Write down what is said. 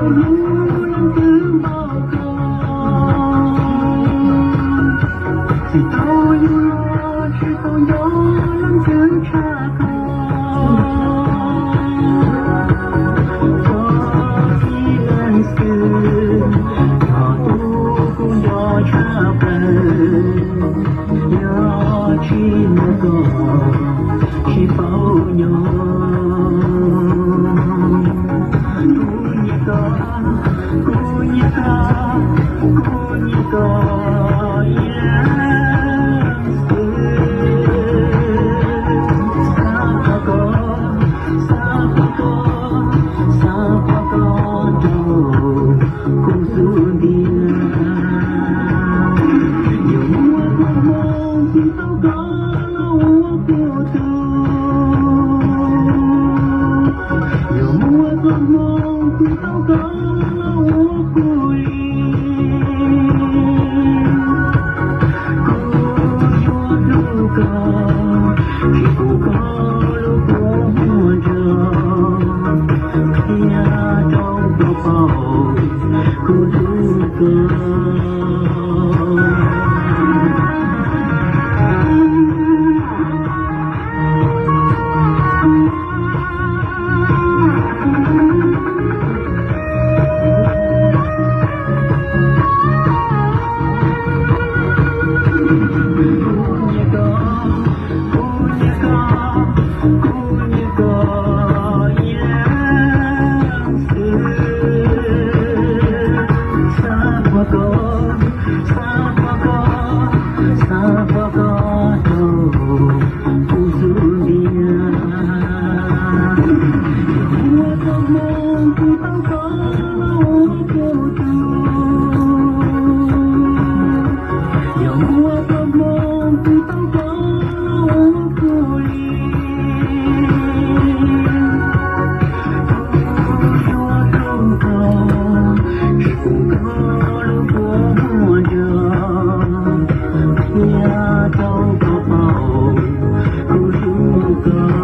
Hlub leej twg npaum ko, tsis tau yug los tsis tau nco leej twg tshaj ko. Txog ib leeg xwb, yog tus kuv nco tshaj plaws, yog tsis muaj koj tsis paub nyob. Kuv nyiam koj, kuv nyiam koj, kuv nyiam koj ib leeg xwb. Xav pom koj, xav pom koj, xav pom koj rau kuv xub ntiag. Yuav muaj txoj hmoo kuv tau koj los ua kuv tug, yuav muaj txoj hmoo kuv tau koj los ua kuv li. Kuv yuav hlub koj, tsis pub koj lub kua muag nrog, qhia rau koj paub kuv hlub koj. Kuv nyiam koj, kuv nyiam koj, kuv nyiam koj ib leeg xwb. Xav pom koj, xav pom koj, xav pom koj rau kuv xub ntiag. Yuav muaj txoj hmoo kuv tau koj los ua kuv tug, yuav muaj txoj hmoo kuv tau koj los ua kuv li. Kuv yuav hlub koj, tsis pub koj lub kua muag nrog, qhia rau koj paub kuv hlub koj.